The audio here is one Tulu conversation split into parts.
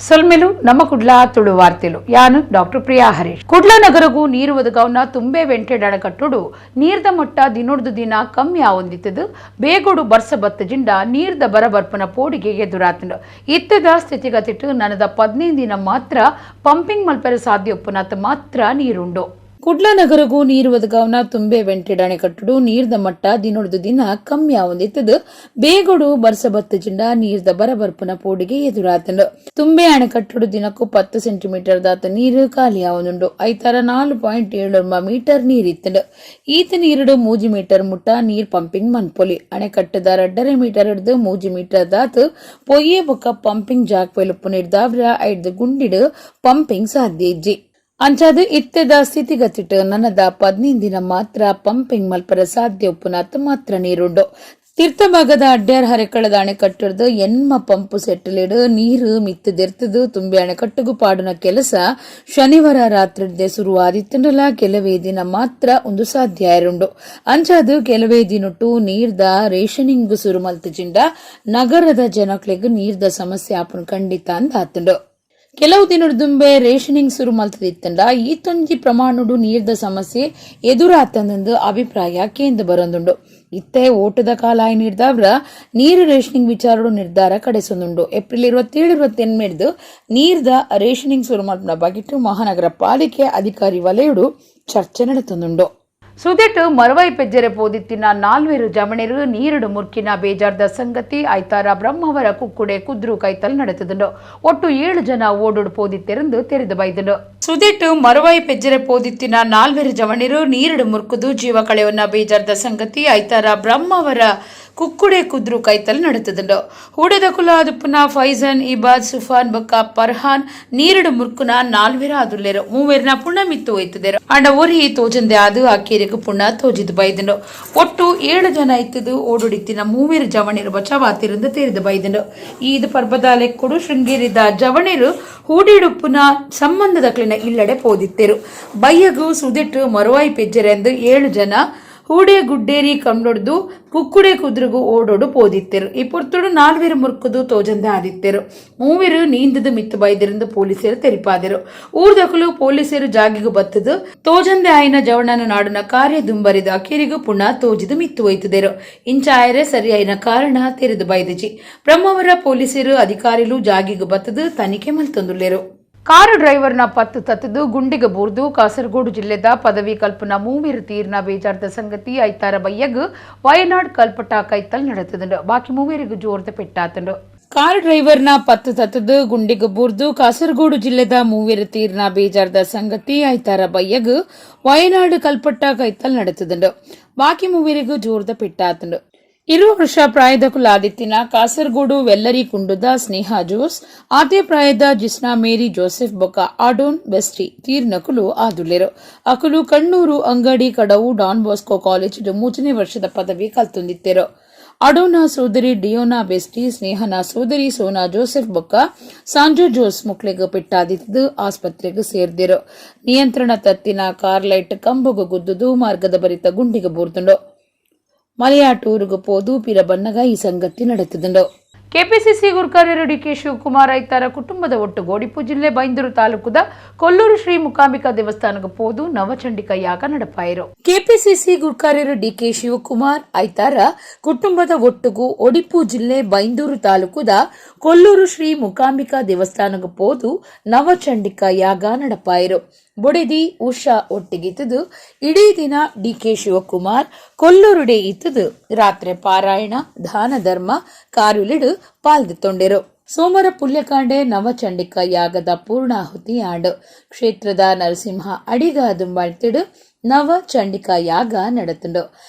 ಸೊಲ್ಮೆಲು ನಮ್ಮ ಕುಡ್ಲ ತುಳು ವಾರ್ತೆಲು. ಯಾನು ಡಾಕ್ಟರ್ ಪ್ರಿಯಾ ಹರೀಶ್. ಕುಡ್ಲ ನಗರಗೂ ನೀರು ಒದಗವನ ತುಂಬೆ ವೆಂಟೆಡ್ ಅಣೆಕಟ್ಟುಡು ನೀರ್ದ ಮಟ್ಟ ದಿನೊಡ್ದು ದಿನ ಕಮ್ಮಿ ಆವೊಂದಿತ್ತದು. ಬೇಗೊಡು ಬರ್ಸ ಬತ್ತ ಜಿಂಡ ನೀರ್ದ ಬರ ಬರ್ಪನ ಪೋಡಿಗೆ ಎದುರಾತಂಡು. ಇತ್ತದ ಸ್ಥಿತಿಗತಿಟ್ಟು ನನದ 15 ದಿನ ಮಾತ್ರ ಪಂಪಿಂಗ್ ಮಲ್ಪೆರೆ ಸಾಧ್ಯ ಉಪ್ಪುನಾತ್ ಮಾತ್ರ ನೀರುಂಡು. ಕುಡ್ಲ ನಗರಗೂ ನೀರು ಒದಗವನ ತುಂಬೆ ವೆಂಟೆಡ್ ಅಣೆಕಟ್ಟುಡು ನೀರ್ದ ಮಟ್ಟ ದಿನೊಡ್ದು ದಿನ ಕಮ್ಮಿ ಆವೊಂದಿತ್ತದು. ಬೇಗೊಡು ಬರ್ಸ ಬತ್ತ ಜಿಂಡ ನೀರ್ದ ಬರ ಬರ್ಪುನ ಪೋಡಿಗೆ ಎದುರಾತಂಡು. ತುಂಬೆ ಅಣೆಕಟ್ಟುಡು ದಿನಕ್ಕೂ 10 ಸೆಂಟಿಮೀಟರ್ ದಾತ ನೀರು ಖಾಲಿ ಆವೊಂದುಂಡು. ಐತಾರ 4.7 ಮೀಟರ್ ನೀರಿತ್ತಂಡು. ಈತ ನೀರುಡು 3 ಮೀಟರ್ ಮುಟ್ಟ ನೀರ್ ಪಂಪಿಂಗ್ ಮನ್ಪೊಲಿ. ಅಣೆಕಟ್ಟದ 2.5 ಮೀಟರ್ ಹಿಡ್ದು 3 ಮೀಟರ್ ದಾತ್ ಪೊಯ್ಯೆ ಬೊಕ್ಕ ಪಂಪಿಂಗ್ ಜಾಕ್ ವೆಲುಪ್ಪು ನೀರ್ದಾವ್ರ ಐಡ್ದು ಗುಂಡಿಡು ಪಂಪಿಂಗ್ ಸಾಧ್ಯ ಇಜ್ಜಿ. ಅಂಚಾದ್ ಇತ್ತೆದ ಸ್ಥಿತಿಗತಿಟ್ ನನದ 15 ದಿನ ಮಾತ್ರ ಪಂಪಿಂಗ್ ಮಲ್ಪರ ಸಾಧ್ಯ ಉಪ್ಪುನಾತ್ ಮಾತ್ರ ನೀರುಂಡು. ತೀರ್ಥಭಾಗದ ಅಡ್ಯಾರ್ ಹರೆಕಳದ ಅಣೆಕಟ್ಟುರ್ದು ಎನ್ಮ ಪಂಪು ಸೆಟ್ಟಲಿಡು ನೀರು ಮಿತ್ತು ದೆರ್ತದು ತುಂಬಿ ಅಣೆಕಟ್ಟುಗು ಪಾಡುನ ಕೆಲಸ ಶನಿವಾರ ರಾತ್ರಿಡ್ದೆ ಶುರುವಾದಿತ್ತಂಡಲ ಕೆಲವೇ ದಿನ ಮಾತ್ರ ಒಂದು ಸಾಧ್ಯ ಆಯಿರುಂಡು. ಅಂಚಾದ್ ಕೆಲವೇ ದಿನೊಟ್ಟು ನೀರ್ದ ರೇಷನಿಂಗ್ ಸುರು ಮಲ್ತುಜಿಂಡ ನಗರದ ಜನಕ್ಲೆಗ್ ನೀರ್ದ ಸಮಸ್ಯೆ ಆಪುನ ಖಂಡಿತ ಅಂದಾತುಂಡು. ಕೆಲವು ದಿನದುಂಬೆ ರೇಷನಿಂಗ್ ಸುರು ಮಲ್ತದಿತ್ತಂಡ ಈತೊಂಜಿ ಪ್ರಮಾಣುಡು ನೀರ್ದ ಸಮಸ್ಯೆ ಎದುರಾತಂದು ಅಭಿಪ್ರಾಯ ಕೇಂದ್ರ ಬರೊಂದುಂಡು. ಇತ್ತೆ ಓಟದ ಕಾಲ ನೀರ್ದಾವ್ರ ನೀರು ರೇಷನಿಂಗ್ ವಿಚಾರಡು ನಿರ್ಧಾರ ಕಡೆಸೊಂದುಂಡು. ಏಪ್ರಿಲ್ 27 28 ನೀರ್ದ ರೇಷನಿಂಗ್ ಸುರು ಮಲ್ಪುನ ಬಗೆಟ್ ಮಹಾನಗರ ಪಾಲಿಕೆ ಅಧಿಕಾರಿ ವಲಯಡು ಚರ್ಚೆ ನಡೆತೊಂದುಂಡು. ಸುದೆಟ್ ಮರವೈ ಪೆಜ್ಜೆರೆ ಪೋದಿತ್ತಿನ ನಾಲ್ವೆರು ಜಮಣೆರು ನೀರುಡು ಮುರ್ಕಿನ ಬೇಜಾರ್ದ ಸಂಗತಿ ಐತಾರ ಬ್ರಹ್ಮವರ ಕುಕ್ಕುಡೆ ಕುದ್ರು ಕೈತಲ್ ನಡೆತದುಂಡು. ಒಟ್ಟು 7 ಜನ ಓಡೋಡು ಪೋದಿತ್ತೆರೆಂದು ತೆರೆದು ಬೈದುಂಡು. ಸುದೆಟ್ ಮರವಾಯಿ ಪೆಜ್ಜೆರೆ ಪೋದಿತ್ತಿನ ನಾಲ್ವೆರು ಜವಣೆರು ನೀರುಡು ಮುರ್ಕುದು ಜೀವ ಕಳೆಯನ್ನ ಬೇಜಾರ್ದ ಸಂಗತಿ ಐತಾರ ಬ್ರಹ್ಮವರ ಕುಕ್ಕುಡೆ ಕುದ್ರು ಕೈತಲ್ ನಡೆತದುಂಡು. ಹೂಡೆದ ಕುಲ ಅದುಪ್ಪುನ ಫೈಜನ್, ಇಬಾದ್, ಸುಫಾನ್ ಬೊಕ್ಕ ಪರ್ಹಾನ್ ನೀರುಡು ಮುರ್ಕುನ ನಾಲ್ವೆರ ಆದುಲ್ಲೆರು. ಮೂವೆರ್ನ ಪುಣ ಮಿತ್ತು ಒಯ್ತದೆರು. ಅಂಡ ಒರಿ ತೋಜಂದೆ ಆದು ಅಕೇರಿಗ್ ಪುಣ ತೋಜಿದ್ ಬೈದುಂಡು. ಒಟ್ಟು 7 ಜನ ಇತ್ತದು ಓಡೋಡಿತ್ತಿನ ಮೂವೆರು ಜವಣೆರು ಬಚಾವಾತಿருந்து ತೆರೆದು ಬೈದುಂಡು. ಈದ್ ಪರ್ಬದ ಲೆಕ್ಕುಡು ಶೃಂಗೇರಿದ ಜವಣೆರು ಹೂಡಿಡುಪ್ಪುನ ಸಂಬಂಧದ ಇಲ್ಲಡೆ ಪೋದಿತ್ತೆರು. ಬಯ್ಯಗು ಸುದೆಟ್ಟು ಮರುವಾಯಿ ಪೆಜ್ಜೆರೆಂದು 7 ಜನ ಹೂಡೆ ಗುಡ್ಡೇರಿ ಕಂಡೊಡ್ದು ಕುಕ್ಕುಡೆ ಕುದುರೆಗು ಓಡೋಡು ಪೋದಿತ್ತೆರು. ಈ ಪೊರ್ತುಡು ನಾಲ್ವೆರು ಮುರ್ಕುದು ತೋಜಂದೆ ಆದಿತ್ತೆರು. ಮೂವೆರು ನೀಂದದು ಮಿತ್ತು ಬೈದಿರಂದು ಪೊಲೀಸರು ತೆರಿಪಾದರು. ಊರ್ದಕಲು ಪೊಲೀಸರು ಜಾಗಿಗು ಬತ್ತದು ತೋಜಂದೆ ಆಯಿನ ಜವಣನ ನಾಡುನ ಕಾರ್ಯ ದುಂಬರಿದ ಅಕೇರಿಗು ಪುಣ ತೋಜಿದು ಮಿತ್ತು ಒಯ್ತದೆರು. ಇಂಚ ಆಯರೆ ಸರಿಯಾಯಿನ ಕಾರಣ ತೆರೆದು ಬೈದಜಿ. ಬ್ರಹ್ಮಾವರ ಪೊಲೀಸರು ಅಧಿಕಾರಿಲು ಜಾಗಿಗು ಬತ್ತದು ತನಿಖೆ ಮಲ್ತೊಂದುಲ್ಲೆರು. ಕಾರು ಡ್ರೈವರ್ನ ಪತ್ತು ತತ್ತದು ಗುಂಡಿಗೆ ಬೂರ್ದು ಕಾಸರಗೋಡು ಜಿಲ್ಲೆದ ಪದವಿ ಕಲ್ಪನ ಮೂವಿರು ತೀರ್ನ ಬೇಜಾರ್ದ ಸಂಗತಿ ಐತಾರ ಬಯ್ಯಗ್ ವಯನಾಡ್ ಕಲ್ಪಟ ಕೈತಲ್ ನಡೆತದುಂಡು. ಬಾಕಿ ಮೂವರಿಗೂ ಜೋರ್ದ ಪೆಟ್ಟಾತುಂಡು. ಕಾರು ಡ್ರೈವರ್ನ ಪತ್ತು ತತ್ತದು ಗುಂಡಿಗೆ ಬೂರ್ದು ಕಾಸರಗೋಡು ಜಿಲ್ಲೆದ ಮೂವೆರು ತೀರ್ನ ಬೇಜಾರ್ದ ಸಂಗತಿ ಐತಾರ ಬಯ್ಯಗ್ ವಯನಾಡ್ ಕಲ್ಪಟ್ಟ ಕೈತಲ್ ನಡೆತದುಂಡು. ಬಾಕಿ ಮೂವರಿಗೂ ಜೋರ್ದ ಪೆಟ್ಟಾತುಂಡು. 20 ವರ್ಷ ಪ್ರಾಯದ ಕುಲಾದಿತ್ತಿನ ಕಾಸರಗೋಡು ವೆಲ್ಲರಿ ಕುಂಡುದ ಸ್ನೇಹಾ ಜೋಸ್, ಆದೇ ಪ್ರಾಯದ ಜಿಸ್ನಾ ಮೇರಿ ಜೋಸೆಫ್ ಬೊಕ್ಕ ಆಡೋನ್ ಬೆಸ್ಟಿ ತೀರ್ನಕುಲು ಆದುಲ್ಲೆರು. ಅಕುಲು ಕಣ್ಣೂರು ಅಂಗಡಿ ಕಡವು ಡಾನ್ ಬಾಸ್ಕೋ ಕಾಲೇಜ್ 3ನೇ ವರ್ಷದ ಪದವಿ ಕಲ್ತೊಂದಿತ್ತೆರು. ಅಡೋನಾ ಸೋದರಿ ಡಿಯೋನಾ ಬೆಸ್ಟಿ, ಸ್ನೇಹನ ಸೋದರಿ ಸೋನಾ ಜೋಸೆಫ್ ಬೊಕ್ಕ ಸಾಂಜೋ ಜೋಸ್ ಮುಕ್ಲೆಗ್ ಪೆಟ್ಟಾದಿತ್ತು ಆಸ್ಪತ್ರೆಗೆ ಸೇರ್ದಿರು. ನಿಯಂತ್ರಣ ತತ್ತಿನ ಕಾರ್ ಲೈಟ್ ಕಂಬುಗು ಗುದ್ದುದು ಮಾರ್ಗದ ಬರಿತ ಗುಂಡಿಗೆ ಬೂರ್ದುಂಡು. ಮಲಯಾಟೂರುಗು ಪೋದು ಪಿರ ಬನ್ನಗ ಈ ಸಂಗತಿ ನಡೆತದುಂಡು. ಕೆಪಿಸಿಸಿ ಗುರ್ಕಾರ್ಯರು ಡಿಕೆ ಶಿವಕುಮಾರ್ ಐತಾರ ಕುಟುಂಬದ ಒಟ್ಟು ಗೋಡಿಪು ಜಿಲ್ಲೆ ಬೈಂದೂರು ತಾಲೂಕುದ ಕೊಲ್ಲೂರು ಶ್ರೀ ಮುಕಾಂಬಿಕಾ ದೇವಸ್ಥಾನಕ್ಕೆ ಪೋದು ನವಚಂಡಿಕಾ ಯಾಗ ನಡಪಾಯರು. ಕೆಪಿಸಿಸಿ ಗುರ್ಕಾರ್ಯರು ಡಿಕೆ ಶಿವಕುಮಾರ್ ಐತಾರ ಕುಟುಂಬದ ಒಟ್ಟುಗು ಒಡಿಪು ಜಿಲ್ಲೆ ಬೈಂದೂರು ತಾಲೂಕುದ ಕೊಲ್ಲೂರು ಶ್ರೀ ಮುಕಾಂಬಿಕಾ ದೇವಸ್ಥಾನಕ್ಕೆ ಪೋದು ನವಚಂಡಿಕಾ ಯಾಗ ನಡಪಾಯರು. ಬೊಡೆದಿ ಉಷಾ ಒಟ್ಟಿಗಿತ್ತದು ಇಡೀ ದಿನ ಡಿಕೆ ಶಿವಕುಮಾರ್ ಕೊಲ್ಲೂರುಡೆ ಇತ್ತದು ರಾತ್ರಿ ಪಾರಾಯಣ, ದಾನ ಧರ್ಮ ಕಾರುಲಿಡು ಪಾಲ್ದಿತ್ತೊಂಡೆರು. ಸೋಮರ ಪುಲ್ಯಕಾಂಡೆ ನವಚಂಡಿಕಾ ಯಾಗದ ಪೂರ್ಣಾಹುತಿ ಆಂಡು. ಕ್ಷೇತ್ರದ ನರಸಿಂಹ ಅಡಿಗ ದುಂಬಾಳ್ತಿಡು ನವಚಂಡಿಕಾ ಯಾಗ ನಡೆತುಂಡು.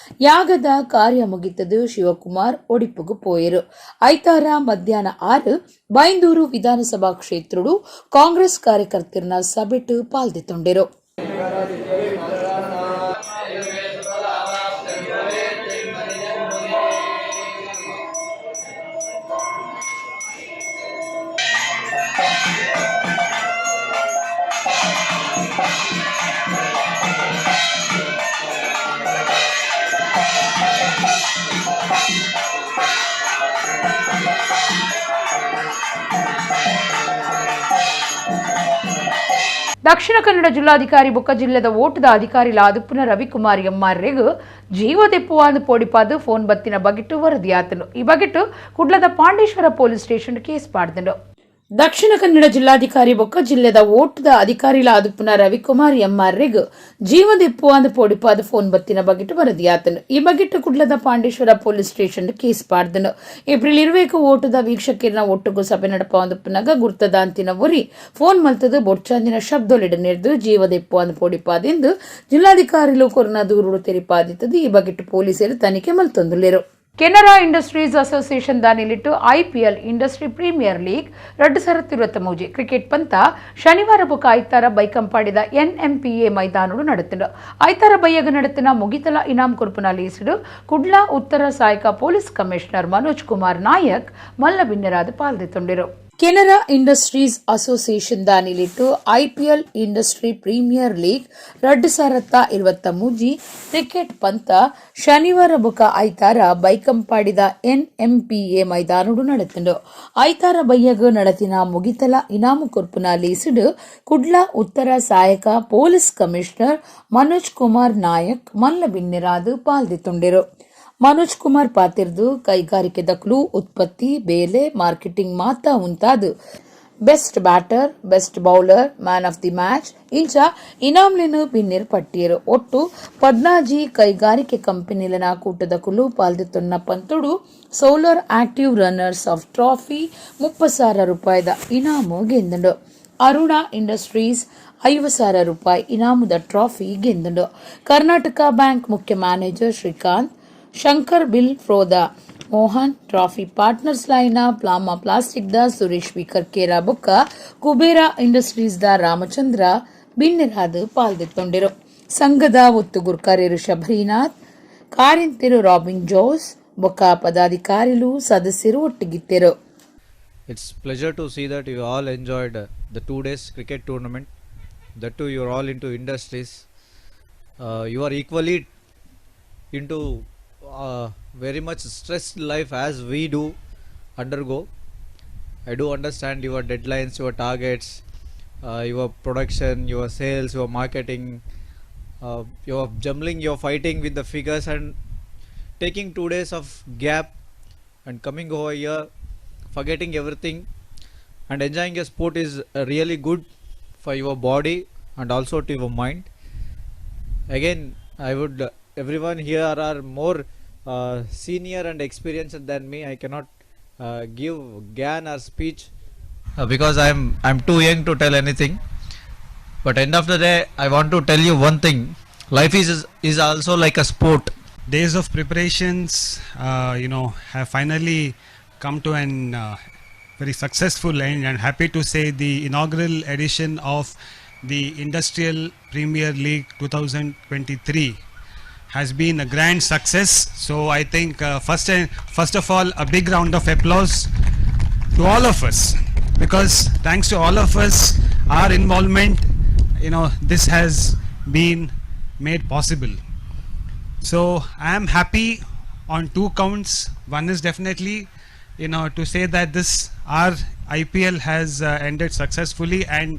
ಯಾಗದ ಕಾರ್ಯ ಮುಗಿತದು ಶಿವಕುಮಾರ್ ಒಡಿಪುಗು ಪೋಯರು. ಐತಾರ ಮಧ್ಯಾಹ್ನ 6 ಬೈಂದೂರು ವಿಧಾನಸಭಾ ಕ್ಷೇತ್ರಡು ಕಾಂಗ್ರೆಸ್ ಕಾರ್ಯಕರ್ತರನ್ನ ಸಭೆಟು ಪಾಲ್ದಿತ್ತೊಂಡೆರು. Dakshina Kannada ಜಿಲ್ಲಾಧಿಕಾರಿ ಬೊಕ್ಕ ಜಿಲ್ಲೆದ ಓಟುದ ಅಧಿಕಾರಿಲಾದುಪ್ಪುನ ರವಿಕುಮಾರ್ ಎಮ್ಮಾರ್ರೆಗ್ ಜೀವದೆಪ್ಪುವಾಂದ್ ಪೋಡಿಪಾದ್ ಫೋನ್ ಬತ್ತಿನ ಬಗೆಟ್ ವರದಿಯಾತುಂಡು. ಈ ಬಗೆಟ್ ಕುಡ್ಲದ Pandeshwar police station case ಪಾಡ್ದುಂಡು. Dakshina Kannada ಜಿಲ್ಲಾಧಿಕಾರಿ ಬೊಕ್ಕ ಜಿಲ್ಲೆದ ಓಟುದ ಅಧಿಕಾರಿಲಾದುಪ್ಪುನ ರವಿಕುಮಾರ್ ಎಮ್ಮಾರ್ರೆಗ್ ಜೀವದೆಪ್ಪುವಾಂದ್ ಪೋಡಿಪಾದ್ ಫೋನ್ ಬತ್ತಿನ ಬಗೆಟ್ ವರದಿಯಾತುಂಡು. ಈ ಬಗೆಟ್ ಕುಡ್ಲದ Pandeshwar police station case ಪಾಡ್ದುಂಡು. April 20ಕ್ ಓಟುದ ವೀಕ್ಷಕೆರ್ನ ಒಟ್ಟುಗು ಸಭೆ ನಡಪಾವೊಂದುಪ್ಪುನಗ ಗುರ್ತದಾಂತಿನ ಒರಿ ಫೋನ್ ಮಲ್ತದು ಬೊಡ್ಚಾಂದಿನ ಶಬ್ದೊಲೆಡ್ ನೆರ್ದು ಜೀವದೆಪ್ಪುವಾಂದ್ ಪೋಡಿಪಾದೆಂದು ಜಿಲ್ಲಾಧಿಕಾರಿಲು ಕೊರ್ನ ದೂರುಡು ತೆರಿಪಾದಿತ್ತದು. ಈ ಬಗೆಟ್ ಪೊಲೀಸರು ತನಿಖೆ ಮಲ್ತೊಂದುಲ್ಲೆರ್. ಕೆನರಾ ಇಂಡಸ್ಟ್ರೀಸ್ ಅಸೋಸಿಯೇಷನ್ ದಾನಿಲಿಟ್ಟು IPL, industry premier league 2023 cricket ಪಂತ ಶನಿವಾರ ಬೊಕ್ಕ ಐತಾರ ಬೈಕಂಪಾಡಿದ ಎನ್ಎಂಪಿಎ ಮೈದಾನಡು ನಡತುಂಡು. ಐತಾರ ಬಯ್ಯಗ ನಡತಿನ ಮುಗಿತಲ ಇನಾಮ್ ಕೊರ್ಪುನ ಲೇಸುಡು ಕುಡ್ಲ ಉತ್ತರ ಸಹಾಯಕ ಪೊಲೀಸ್ ಕಮಿಷನರ್ ಮನೋಜ್ ಕುಮಾರ್ ನಾಯಕ್ ಮಲ್ಲ ಬಿನ್ನೆರಾದ್ ಪಾಲ್ದೆತೊಂಡೆರು. ಕೆನರಾ ಇಂಡಸ್ಟ್ರೀಸ್ ಅಸೋಸಿಯೇಷನ್ ದಾನಿಲಿಟ್ಟು IPL, industry premier league 2023 cricket ಪಂತ ಶನಿವಾರ ಬೊಕ ಐತಾರ ಬೈಕಂಪಾಡಿದ ಎನ್ಎಂಪಿಎ ಮೈದಾನಡು ನಡತುಂಡು. ಐತಾರ ಬಯ್ಯಗ್ ನಡತಿನ ಮುಗಿತಲ ಇನಾಮು ಕೊರ್ಪುನ ಲೇಸುಡು ಕುಡ್ಲ ಉತ್ತರ ಸಹಾಯಕ ಪೊಲೀಸ್ ಕಮಿಷನರ್ ಮನೋಜ್ ಕುಮಾರ್ ನಾಯಕ್ ಮಲ್ಲ ಬಿನ್ನೆರಾದ್ ಪಾಲ್ದೆತೊಂಡೆರು. ಮನೋಜ್ ಕುಮಾರ್ ಪಾತೆರ್ದು, ಕೈಗಾರಿಕೆದಕ್ಲು ಉತ್ಪತ್ತಿ, ಬೇಲೆ, ಮಾರ್ಕೆಟಿಂಗ್ ಮಾತ ಉಂತಾದ್ best batter, best bowler, man of the match ಇಂಚ ಇನಾಮ್ಲೆನ್ ಬಿನ್ನೆರ್ ಪಟ್ಟಿಯರು. ಒಟ್ಟು 16 ಕೈಗಾರಿಕೆ ಕಂಪನಿಲೆನ ಕೂಟದಕುಲು ಪಾಲ್ದೆತೊನ್ನ ಪಂತೊಡು solar active runners up trophy, 30,000 ರೂಪಾಯಿದ ಇನಾಮು ಗೆಂದುಂಡು. ಅರುಣ ಇಂಡಸ್ಟ್ರೀಸ್ 50,000 ರೂಪಾಯಿ ಇನಾಮುದ ಟ್ರಾಫಿ ಗೆಂದುಂಡು. ಕರ್ನಾಟಕ ಬ್ಯಾಂಕ್ ಮುಖ್ಯ ಮ್ಯಾನೇಜರ್ ಶ್ರೀಕಾಂತ್, ಶಂಕರ್ ಬಿಲ್ ಫ್ರೋದ ಮೋಹನ್, ಟ್ರಾಫಿ ಪಾರ್ಟ್ನರ್ಸ್ ಲೈನ ಪ್ಲಾಮಾ plastic the Suresh V Karkera ಬೊಕ್ಕ ಕುಬೇರ ಇಂಡಸ್ಟ್ರೀಸ್ the Ramachandra ಬಿನ್ನೆರಾದ್ ಪಾಲ್ದೆತ್ತೊಂಡೆರು. ಸಂಘದ ಒತ್ತು ಗುರ್ಕಾರ್ಯರು ಶಬರಿನಾಥ್, ಕಾರಿಂತೆರು ರಾಬಿನ್ ಜೋಸ್ ಬೊಕ್ಕ ಪದಾಧಿಕಾರಿಲು, ಸದಸ್ಯರು ಒಟ್ಟಿಗಿತ್ತೆರು. It's pleasure to see that you all enjoyed the 2 days cricket tournament. That too, you are all into industries. You are equally into very much stressed life as we do undergo. I do understand your deadlines, your targets, your production, your sales, your marketing. You are jumbling, you are fighting with the figures and taking 2 days of gap and coming over here, forgetting everything and enjoying a sport is really good for your body and also to your mind. Again, I would everyone here are more senior and experienced than me. I cannot give gyan or speech because I'm too young to tell anything, but end of the day, I want to tell you one thing: life is also like a sport. Days of preparations have finally come to an very successful end, and happy to say the inaugural edition of the Industrial Premier League 2023 has been a grand success. So I think first of all, a big round of applause to all of us, because thanks to all of us, our involvement, this has been made possible. So I am happy on two counts. One is definitely to say that this our IPL has ended successfully, and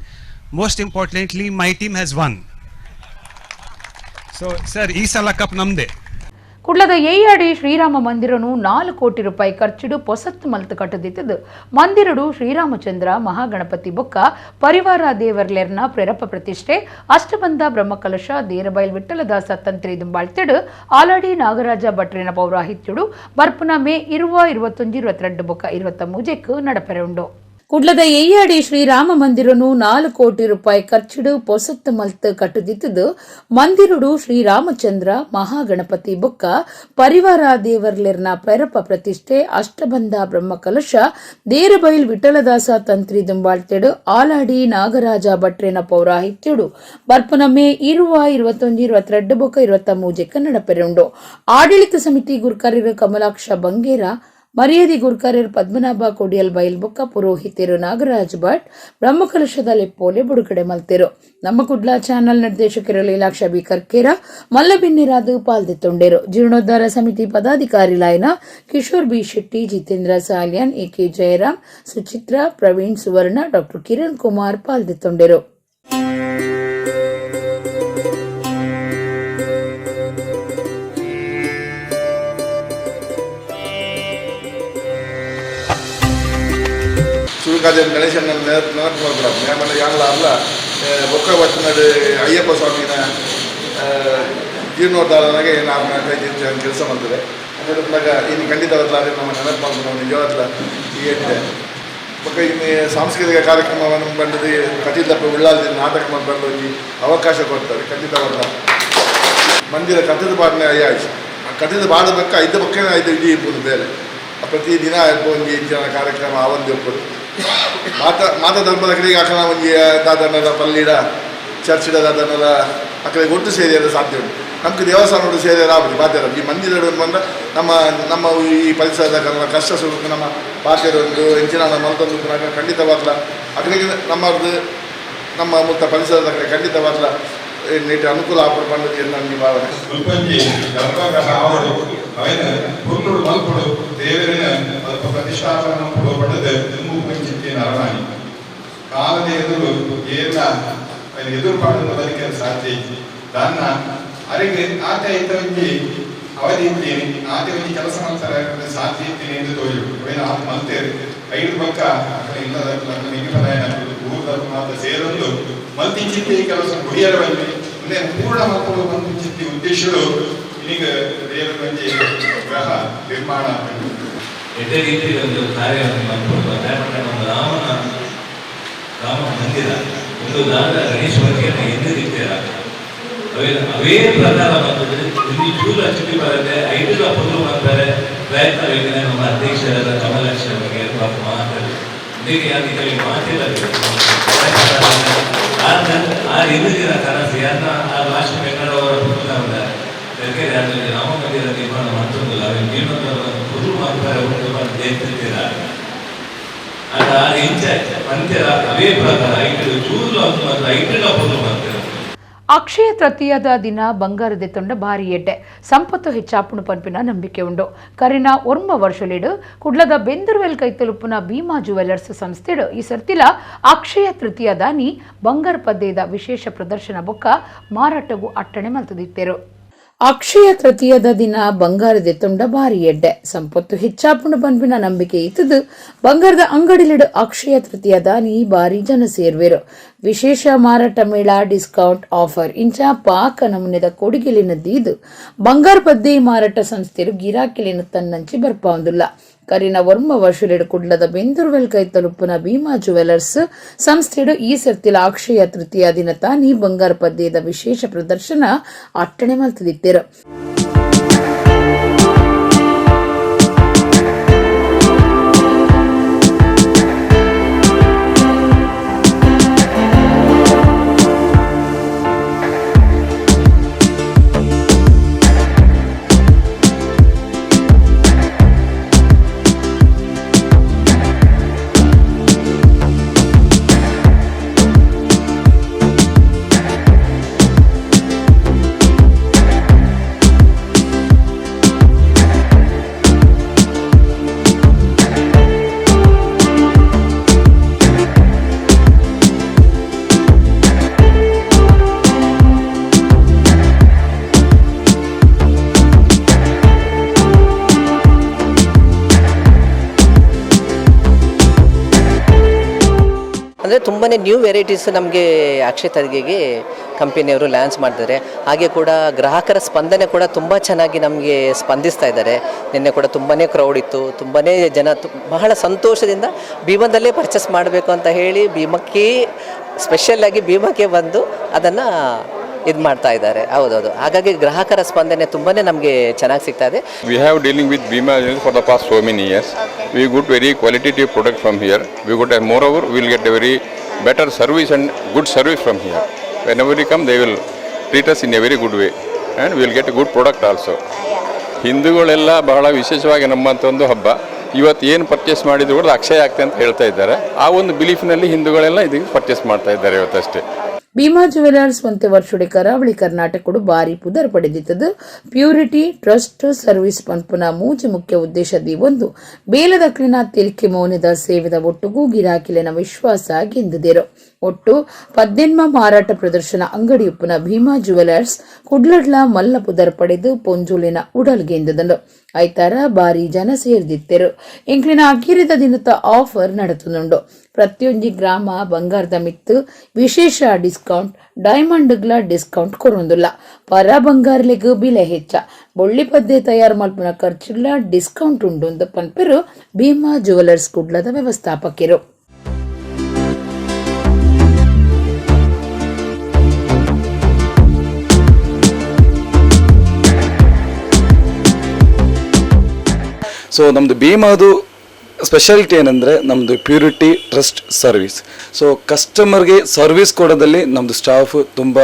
most importantly, my team has won. So, sir, ಈ ಸಲ cup ನಮ್ದೆ. ಕುಡ್ಲದ ಏಯಾಡಿ ಶ್ರೀರಾಮ ಮಂದಿರನು 4 ಕೋಟಿ ರೂಪಾಯಿ ಖರ್ಚಿಡು ಪೊಸತ್ತು ಮಲ್ತ್ ಕಟ್ಟದಿತ್ತದು. ಮಂದಿರಡು ಶ್ರೀರಾಮಚಂದ್ರ, ಮಹಾಗಣಪತಿ ಬೊಕ್ಕ ಪರಿವಾರ ದೇವರ್ಲೆರ್ನ ಪ್ರೇರಪ ಪ್ರತಿಷ್ಠೆ, ಅಷ್ಟಬಂಧ ಬ್ರಹ್ಮಕಲಶ, ದೇರಬೈಲ್ ವಿಠಲದಾಸ ತಂತ್ರಿ ದುಂಬಾಳ್ತೆಡು ಆಲಾಡಿ ನಾಗರಾಜ ಭಟ್ರಿನ ಪೌರಾಹಿತ್ಯುಡು ಬರ್ಪುನ ಮೇ 20, 21, 22 ಬೊಕ್ಕ 23ಕ್ ನಡಪರೆ ಉಂಡು. ಕುಡ್ಲದ ಎಯ್ಯಾಡಿ ಶ್ರೀರಾಮ ಮಂದಿರನು 4 ಕೋಟಿ ರೂಪಾಯಿ ಖರ್ಚಿಡು ಪೊಸತ್ತು ಮಲ್ತ್ ಕಟ್ಟುದಿತ್ತದು. ಮಂದಿರುಡು ಶ್ರೀರಾಮಚಂದ್ರ, ಮಹಾಗಣಪತಿ ಬೊಕ್ಕ ಪರಿವಾರ ದೇವರ್ಲೆರ್ನ ಪೆರಪ ಪ್ರತಿಷ್ಠೆ, ಅಷ್ಟಬಂಧ ಬ್ರಹ್ಮಕಲಶ, ದೇರಬೈಲ್ ವಿಠಲದಾಸ ತಂತ್ರಿ ದುಂಬಾಳ್ತೆಡು ಆಲಾಡಿ ನಾಗರಾಜ ಭಟ್ರೆನ ಪೌರಾಹಿತ್ಯುಡು ಬರ್ಪುನ ಮೇ 20, 21, 22 ಬೊಕ್ಕ 23ಕ್ ನಡಪೆರೆ ಉಂಡು. ಆಡಳಿತ ಸಮಿತಿ ಗುರ್ಕಾರ್ಯರು ಕಮಲಾಕ್ಷ ಬಂಗೇರ, ಮರ್ಯಾದಿ ಗುರ್ಕಾರ್ಯರು ಪದ್ಮನಾಭ ಕೊಡಿಯಲ್ ಬೈಲ್ ಬೊಕ್ಕ ಪುರೋಹಿತರು ನಾಗರಾಜ್ ಭಟ್ ಬ್ರಹ್ಮಕಲಶದ ಲೆಪ್ಪೋಲೆ ಬುಡುಗಡೆ ಮಲ್ತೆರು. ನಮ್ಮ ಕುಡ್ಲಾ ಚಾನೆಲ್ ನಿರ್ದೇಶಕರು ಲೀಲಾಕ್ಷ ಬಿ ಕರ್ಕೇರ ಮಲ್ಲಬಿನ್ನಿರಾದು ಪಾಲ್ದೆತ್ತೊಂಡೆರು. ಜೀರ್ಣೋದ್ಧಾರ ಸಮಿತಿ ಪದಾಧಿಕಾರಿ ಲಾಯನ Kishore B Shetty, Jitendra Salian, A K Jayaram, Suchitra, Praveen Suvarna, doctor Kiran Kumar ಪಾಲ್ದೆತ್ತೊಂಡೆರು. ಬೇಕಾದ ಗಣೇಶನ ನೆನಪು ನೆನಪು ಮಾಡ್ಕೊಡಪ್ಪ. ಆಮೇಲೆ ಯಾರಲ್ಲ ಅಲ್ಲ ಬೊಕ್ಕ ಬಟ್ಟನಡು ಅಯ್ಯಪ್ಪ ಸ್ವಾಮಿನ ಜೀರ್ಣೋದ್ಧಾರನಾಗೆ ನಾವು 4-5 ಕೆಲಸ ಮಾಡ್ತದೆ. ಅನ್ನೋದ್ರಾಗ ಇನ್ನು ಖಂಡಿತವಾಗ್ಲಾದ್ರೆ ನಮ್ಮ ನೆನಪು ಮಾಡ್ಕೊಂಡು ನಿಜವಾಗ್ಲ ಈ ಎಡ್ಡೆ ಬೊಕ್ಕ ಇನ್ನು ಸಾಂಸ್ಕೃತಿಕ ಕಾರ್ಯಕ್ರಮವನ್ನು ಬಂದದ್ದು ಕಟೀಲಪ್ಪ ಉಳ್ಳಾಲ್ದಿ ನಾಟಕ ಬಂದು ಒಂಜಿ ಅವಕಾಶ ಕೊಡ್ತಾರೆ. ಖಂಡಿತವಾಗ್ಲ ಮಂದಿರ ಕಟ್ಟದ ಪಾಡನೆ ಅಯ್ಯಾಶ್ ಕಟ್ಟದ ಬಾಡಬೇಕ ಐದು ಪಕ್ಕ ಐದು ಇಡೀ ಇರ್ಬೋದು ಬೇರೆ ಪ್ರತಿದಿನ ಒಂಜಿ ಜನ ಕಾರ್ಯಕ್ರಮ ಆ ಒಂದು ಇರ್ಬೋದು. ಮಾತ ಮಾತ ಧರ್ಮದ ಕಡೆಗೆ ಆಕನ ಒಂಜಿ ದಾದನದ ಪಲ್ಲಿಡ ಚರ್ಚಿಡ ದಾದನದ ಆ ಕಡೆ ಒಟ್ಟು ಸೇರಿ ಅದು ಸಾಧ್ಯ ಉಂಟು. ನಮ್ಗೆ ದೇವಸ್ಥಾನ ಸೇರಿ ಆಗುದು ಬಾಧ್ಯರ ಈ ಮಂದಿರ ಬಂದ ನಮ್ಮ ನಮ್ಮ ಈ ಪರಿಸರದ ಕಷ್ಟ ಸುಖ ನಮ್ಮ ಪಾತ್ಯರೊಂದು ಹೆಂಚಿನ ಮಲ್ತೊಂದು ಖಂಡಿತವಾಗ್ಲ ಅಕಡೆಗೆ ನಮ್ಮದು ನಮ್ಮ ಮುತ್ತ ಪರಿಸರದ ಕಡೆ ಖಂಡಿತವಾಗ್ಲ ನೀಟ್ ಅನುಕೂಲ ಆಪುಂಡು ಪಂಡುದು ಎನ್ನ ಭಾವನೆ. ಮುಲ್ಪಂಜಿ ಗರ್ಭಗೃಹ ಆವಡು ಅವೇನ ಪುರ್ಲುಡು ಮಲ್ಪುಡು ದೇವರಿನ ಅಲ್ಪ ಪ್ರತಿಷ್ಠಾಪನ ಮಲ್ಪುಡು ಪಂಡದು ದುಂಬು ಪಂಚಿತ್ತಿನ ಅರಮಾನಿ ಕಾಲದ ಎದುರು ಏನ ಎದುರು ಪಾಡನ್ನು ಬದುಕಲು ಸಾಧ್ಯ ಇಜ್ಜಿ ದಾನ್ನ ಅರೆಗೆ ಆತ ಐತ ಒಂಜಿ ಅವಧಿ ಇದ್ದೀನಿ ಆತ ಒಂಜಿ ಕೆಲಸ ಮಲ್ತಾರೆ ಸಾಧ್ಯ ಇದ್ದೀನಿ ಎಂದು ತೋಜು ಅವೇನ ಆತ ಮಲ್ತೇರು ಐದು ಪಕ್ಕ ಅಕಡೆ ಇಲ್ಲದ ನಿಗಿಪದಾಯನ ಊರ್ದ ಮಾತ ಸೇರೊಂದು ಮಲ್ತಿಂಚಿತ್ತಿ ಕೆಲಸ ಗುಡಿಯರ ಬಲ್ಲಿ ಮುಂದೆ ಪೂರ್ಣ ಮಕ್ಕಳು ಮಲ್ತಿಂಚಿತ್ತಿ ಉದ್ದೇಶಗಳು ಈಗ ದೇವರ ಒಂಜಿ ಗ್ರಹ ನಿರ್ಮಾಣ ಎಡ್ಡೆ ರೀತಿ ಒಂದು ಕಾರ್ಯವನ್ನು ಮಲ್ಪೊಡು. ಒಂದು ರಾಮ ಮಂದಿರ ಒಂದು ದಾದ ಗಣೇಶ ವರ್ಗನ ಎಂದು ರೀತಿಯ ಅವೇ ಅವೇ ಪ್ರಕಾರ ಬಂತಂದ್ರೆ ಇಲ್ಲಿ ಚೂರು ಅಚ್ಚುಟಿ ಬರುತ್ತೆ ಐದು ಪೊದಲು ಮಾಡ್ತಾರೆ ಪ್ರಯತ್ನ ಬೇಕಂದ್ರೆ ನಮ್ಮ ಅಧ್ಯಕ್ಷರಾದ ಕಮಲಾಕ್ಷ ಅವರಿಗೆ ಪಾಪ ಮಾತಾಡಿ ಇದಕ್ಕೆ ಮಾತಿಲ್ಲ. ಆ ಎರಡು ದಿನ ಕನಸು ಯಾರನ್ನ ಆ ಲಾಸ್ಟ್ ಬೆಂಗಳೂರವರ ಪುತ್ರ ರಾಮ ಮಂದಿರ ನಿರ್ಮಾಣ ಮಾಡ್ತೊಂದಿಲ್ಲ ಅವೆ ಜೀರ್ಣೋದ್ಧಾರವನ್ನು ಪೊದಲು ಮಾಡ್ತಾರೆ ದೇವತಿರ ಅದು ಆ ಇಂಚ ಪಂತ್ಯದ ಅವೇ ಪ್ರಕಾರ ಐಟು ಚೂರು ಅಂತ ಮಾತ್ರ ಐಟು ಪೊದಲು ಮಾಡ್ತಾರೆ. ಅಕ್ಷಯ ತೃತೀಯದ ದಿನ ಬಂಗಾರದೆ ತೊಂಡ ಭಾರಿ ಎಡ್ಡೆ ಸಂಪತ್ತು ಹೆಚ್ಚಾಪುಣು ಪನ್ಪಿನ ನಂಬಿಕೆ ಉಂಡು. ಕರಿನ ಒರ್ಮ ವರ್ಷಲಿಡು ಕುಡ್ಲದ ಬೆಂದರ್ವೆಲ್ ಕೈತಲುಪುನ ಭೀಮಾ ಜುವೆಲ್ಲರ್ಸ್ ಸಂಸ್ಥೆಡು ಈ ಸರ್ತಿಲ ಅಕ್ಷಯ ತೃತೀಯ ದಾನಿ ಬಂಗಾರ ಪದ್ದೆದ ವಿಶೇಷ ಪ್ರದರ್ಶನ ಬೊಕ್ಕ ಮಾರಾಟಗೂ ಅಟ್ಟಣೆ ಮಲ್ತದಿತ್ತೇರು. ಅಕ್ಷಯ ತೃತೀಯದ ದಿನ ಬಂಗಾರದೆ ತೊಂಡ ಭಾರಿ ಎಡ್ಡೆ ಸಂಪತ್ತು ಹೆಚ್ಚಾಪುಣು ಪನ್ಪಿನ ನಂಬಿಕೆ ಇತ್ತದು ಬಂಗಾರದ ಅಂಗಡಿಲಿಡು ಅಕ್ಷಯ ತೃತೀಯ ದಾನಿ ಭಾರಿ ಜನ ಸೇರ್ವೇರು. ವಿಶೇಷ ಮಾರಾಟ ಮೇಳ, ಡಿಸ್ಕೌಂಟ್ ಆಫರ್ ಇಂಚ ಪಾಕ ನಮೂನೆದ ಕೊಡುಗೆಲಿನ ದೀದು ಬಂಗಾರ ಪದ್ದೆ ಮಾರಾಟ ಸಂಸ್ಥೆರು ಗಿರಾಕಿಲಿನ ತನ್ನಂಚಿ ಬರ್ಪಾವುದಿಲ್ಲ. ಕರಿನ ವರ್ಮ ವರ್ಷಲಿಡು ಕುಡ್ಲದ ಬೆಂದೂರ್ವೆಲ್ ಕೈ ತಲುಪುನ ಭೀಮಾ ಜುವೆಲ್ಲರ್ಸ್ ಸಂಸ್ಥೆಡು ಈ ಸರ್ತಿಲ ಅಕ್ಷಯ ತೃತೀಯ ದಿನ ತಾನಿ ಬಂಗಾರ ಪದ್ಯದ ವಿಶೇಷ ಪ್ರದರ್ಶನ ಅಟ್ಟಣೆ ಮಲ್ತದಿತ್ತೇರು. ಅಂದರೆ ತುಂಬಾ ನ್ಯೂ ವೆರೈಟೀಸ್ ನಮಗೆ ಅಕ್ಷಯ ತೃತೀಯಗೆ ಕಂಪನಿಯವರು ಲಾಂಚ್ ಮಾಡ್ತಾರೆ. ಹಾಗೆ ಕೂಡ ಗ್ರಾಹಕರ ಸ್ಪಂದನೆ ಕೂಡ ತುಂಬ ಚೆನ್ನಾಗಿ ನಮಗೆ ಸ್ಪಂದಿಸ್ತಾ ಇದ್ದಾರೆ. ನಿನ್ನೆ ಕೂಡ ತುಂಬಾ ಕ್ರೌಡ್ ಇತ್ತು, ತುಂಬಾ ಜನ ಬಹಳ ಸಂತೋಷದಿಂದ ಭೀಮದಲ್ಲೇ ಪರ್ಚೇಸ್ ಮಾಡಬೇಕು ಅಂತ ಹೇಳಿ ಭೀಮಕ್ಕೆ ಸ್ಪೆಷಲ್ಲಾಗಿ ಭೀಮಕ್ಕೆ ಬಂದು ಅದನ್ನು ಇದು ಮಾಡ್ತಾ ಇದ್ದಾರೆ. ಹೌದೌದು, ಹಾಗಾಗಿ ಗ್ರಾಹಕರ ಸ್ಪಂದನೆ ತುಂಬಾ ನಮಗೆ ಚೆನ್ನಾಗಿ ಸಿಗ್ತಾ ಇದೆ. We have dealing with Bhima for the past so many years. We got very qualitative product from here. We got a, moreover, we will get a very better service and good service from here. Whenever we come, they will treat us in a very good way and we will get a good product also. ಹಿಂದೂಗಳೆಲ್ಲ ಬಹಳ ವಿಶೇಷವಾಗಿ ನಮ್ಮಂಥ ಒಂದು ಹಬ್ಬ. ಇವತ್ತು ಏನು purchase ಮಾಡಿದ್ರು ಕೂಡ ಅಕ್ಷಯ ಆಗ್ತದೆ ಅಂತ ಹೇಳ್ತಾ ಇದ್ದಾರೆ. ಆ ಒಂದು ಬಿಲೀಫ್ನಲ್ಲಿ ಹಿಂದೂಗಳೆಲ್ಲ ಇದಕ್ಕೆ ಪರ್ಚೇಸ್ ಮಾಡ್ತಾ ಇದ್ದಾರೆ ಇವತ್ತಷ್ಟೇ. ಭೀಮಾ ಜುವೆಲ್ಲರ್ಸ್ ಒಂತೆ ವರ್ಷುಡೆ ಕರಾವಳಿ ಕರ್ನಾಟಕಡು ಬಾರಿ ಪುದರ್ ಪಡೆದಿತ್ತದು. Purity, trust, service ಪನ್ಪುನ ಮೂಜಿ ಮುಖ್ಯ ಉದ್ದೇಶ ಒಂದು ಬೇಲದಕ್ಲಿನ ತೆಲಿಕೆ ಮೌನದ ಸೇವೆದ ಒಟ್ಟುಗೂ ಗಿರಾಕಿಲಿನ ವಿಶ್ವಾಸ ಗೆಂದಿದರು. ಒಟ್ಟು 18 ಮಾರಾಟ ಪ್ರದರ್ಶನ ಅಂಗಡಿಯುಪ್ಪುನ ಭೀಮಾ ಜುವೆಲ್ಲರ್ಸ್ ಕುಡ್ಲಡ್ಲ ಮಲ್ಲ ಪುದರ್ ಪಡೆದು ಪೊಂಜುಲಿನ ಉಡಲ್ ಗೆಂದದನು. ಐತಾರ ಬಾರಿ ಜನ ಸೇರ್ದಿತ್ತೆರು. ಎಂಕ್ಲಿನ ಅಖೀರಿದ ದಿನದ ಆಫರ್ ನಡತುಂಡು. ಪ್ರತಿಯೊಂಜಿ ಗ್ರಾಮ ಬಂಗಾರದ ಮಿತ್ತು ವಿಶೇಷ ಡಿಸ್ಕೌಂಟ್, ಡೈಮಂಡ್ಗ್ಲ ಡಿಸ್ಕೌಂಟ್ ಕೊರೊಂದುಲ್ಲ. ಪರ ಬಂಗಾರಲೆಗ್ ಬಿಲೆ ಹೆಚ್ಚ, ಬೊಳ್ಳಿ ಪದ್ದೆ ತಯಾರು ಮಲ್ಪುನ ಖರ್ಚುಗ್ಲ ಡಿಸ್ಕೌಂಟ್ ಉಂಡು ಪನ್ಪೆರು ಭೀಮಾ ಜುವೆಲರ್ಸ್ ಕುಡ್ಲದ ವ್ಯವಸ್ಥಾಪಕರು. ಸೊ ನಮ್ಮದು ಭೀಮಾದು ಸ್ಪೆಷಾಲಿಟಿ ಏನಂದರೆ ನಮ್ಮದು purity, trust, service. So ಕಸ್ಟಮರ್ಗೆ ಸರ್ವಿಸ್ ಕೊಡೋದಲ್ಲಿ ನಮ್ಮದು ಸ್ಟಾಫ್ ತುಂಬ